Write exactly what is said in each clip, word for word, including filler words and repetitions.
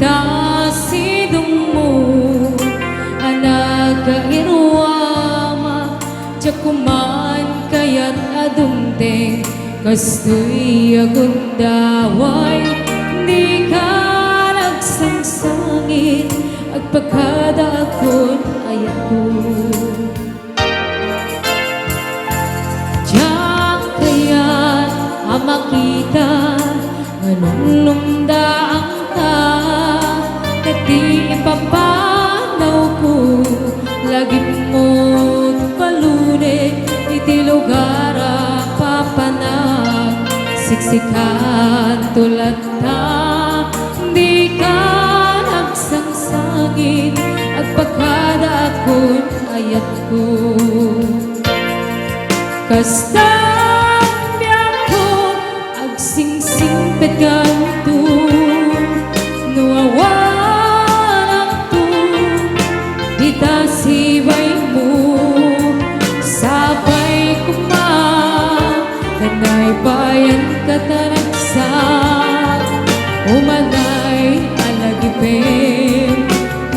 Ta sidongmo a nagkairuamak, diak man kayat a dumteng kastoy a gundaway. Dika nagsangsangit, agpakadaakon ayatko. Diak kayat a makita nga numnumdaanka, ket ti ipapanawko, lagipmo't balunek iti lugar a papanak. Siksikanto latta, dika nagsangsangit, agpakadaakon ayatko. Kasta biagko, agsingsingpetkanto, no awanakto dita sibaymo. Sapay koma, kanay payan kataragsak, umanay a lagipem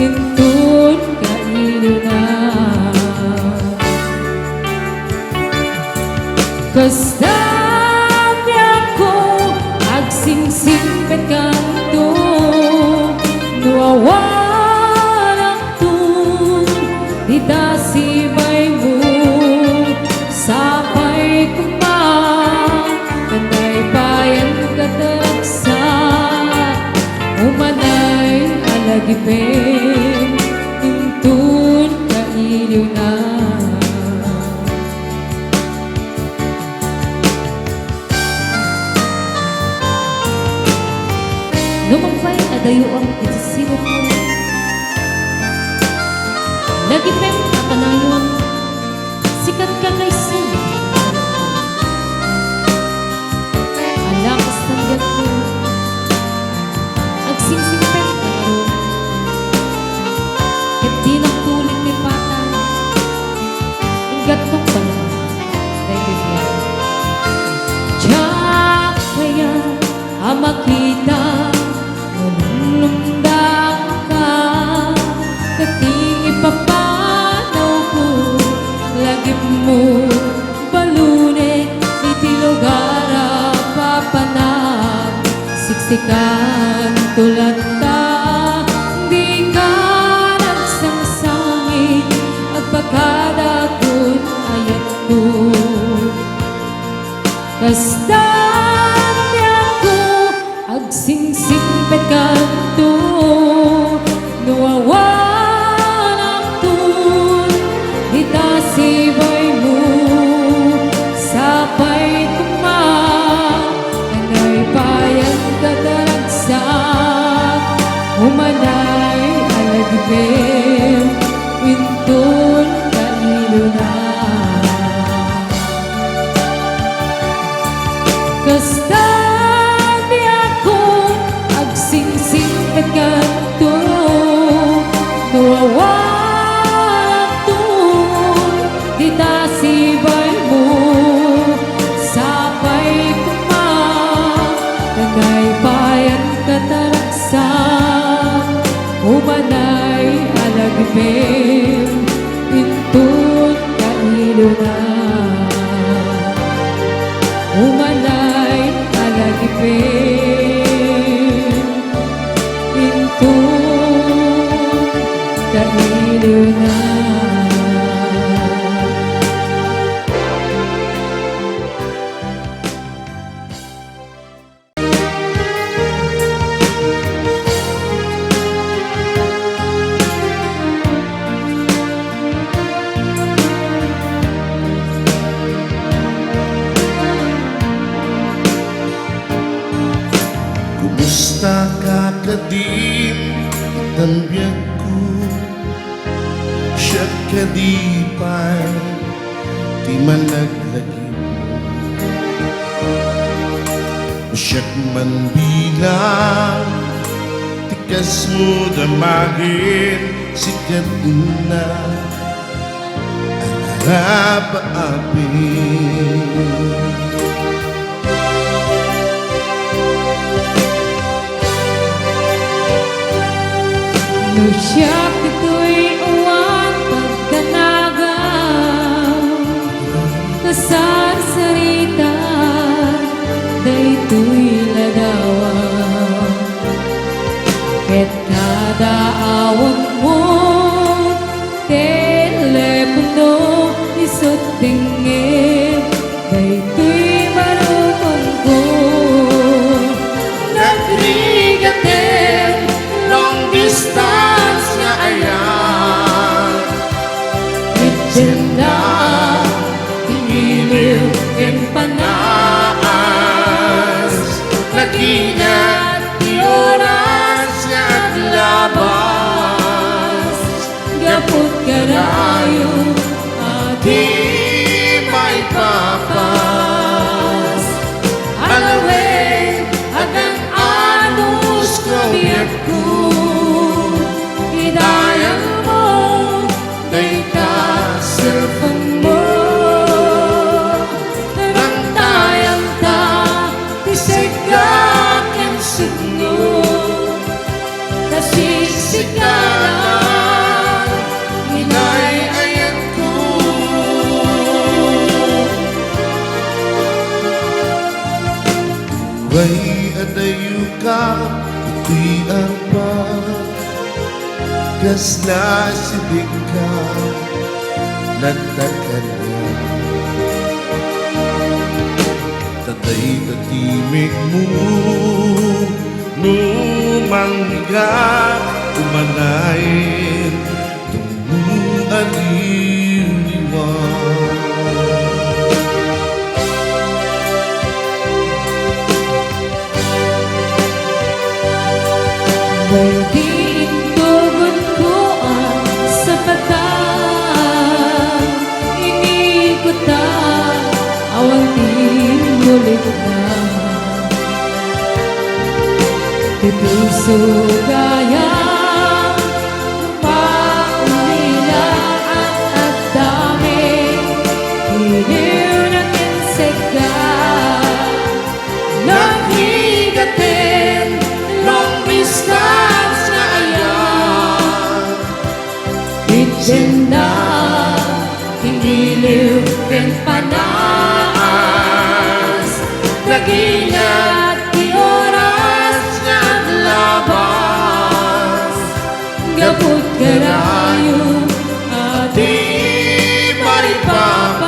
inton kailiwna. Kasta biagko, agsingsingpetkanto, no awanakto dita sibaymo. Sapay koma, kanay payan kataragsak, umanay a lagipem inton kailiwna. Nupay addayoam iti sirokmo, lagipem a kanayon, sikatka kaysa. Ala, kasta biagko, agsingsingpet ka ngarud, ket dinak tulit ti patay, inggatnok pay daytoy biag. Diak kayat a makita nga numnumdaanka, ket ti ipapanawko, lagipmo't balunek iti lugar a papanak. Siksikanto latta, dika nagsangsangit, agpakadaakon ayatko. Kasta biagko, agsingsingpetkanto, no awanakto dita sibaymo. Sapay koma, kanay payan kataragsak, umanay a lagipem inton kailiwna. Kasta biagko, agsingsingpetkanto, no awanakto dita sibaymo. Sapay koma, kanay payan kataragsak, umanay a lagipem inton kailiwna. Umanay a lagipem inton kailiwna. Kumusta ka kadin, itan biagko? Siak kadi pay ti managlagipmo? Siak man bilang ti kasmo, damagin sika, inna, a narapaapin. Siak ditoy awan pagdanagaw, kasarsarita daytoy ladawa. Ket kada awagmo, telepono, isut dengngeg daytoy marukongko. Nagrigaten long distance nga ayat. Idianna ti iliw ken panaas. Naginat ti oras nga aglabas. Gapu garayo a di maipapas. Alawen, agan-anos ko biagko. Idayalmo dayta cellphone mo. Rantayanta ti seg-ak ken sugno. Nasiksikalan, inay-ayatko. Way adayoka, ti Apo, kasla asidegka, lantad kaniak. Ta dayta timekmo, no mangngegak, umanayen, tumong a liwliwa. Daydi intugonko a sapatan, inikutan, awan ti mulitna. Ti puso gayam, maulila at agdamig, iliw na ken seg-ak. Nagrigaten long distance nga ayat. Idianna ti iliw ken panaas. Naginat ti oras nga aglabas. Gapu garayo a di maipapas.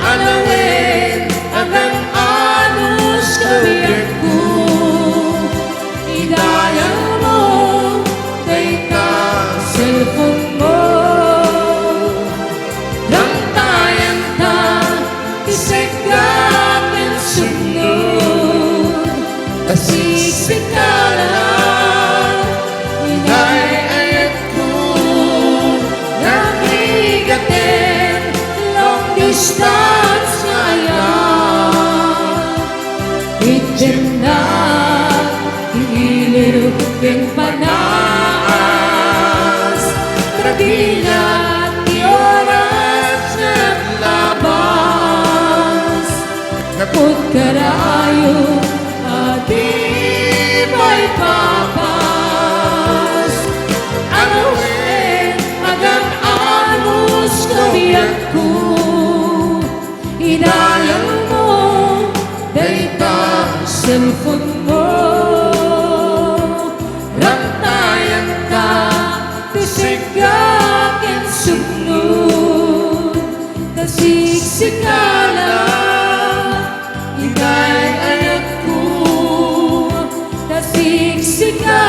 Alawen, agan-anos ko biagko. Idayalmo dayta cellphone mo. Rantayanta ti seg-ak ken sugno. Nasiksikalan, inay-ayatko. Nagrigaten long distance nga ayat. Idianna ti iliw ken panaas. Naginat ti oras nga aglabas. Gapu garayo a di maipapas. Alawen, agan-anos ko biagko. Idayalmo dayta cellphone mo. Rantayanta ti seg-ak ken sugno. Nasiksikalan, inay-ayatko. Nasiksikalan,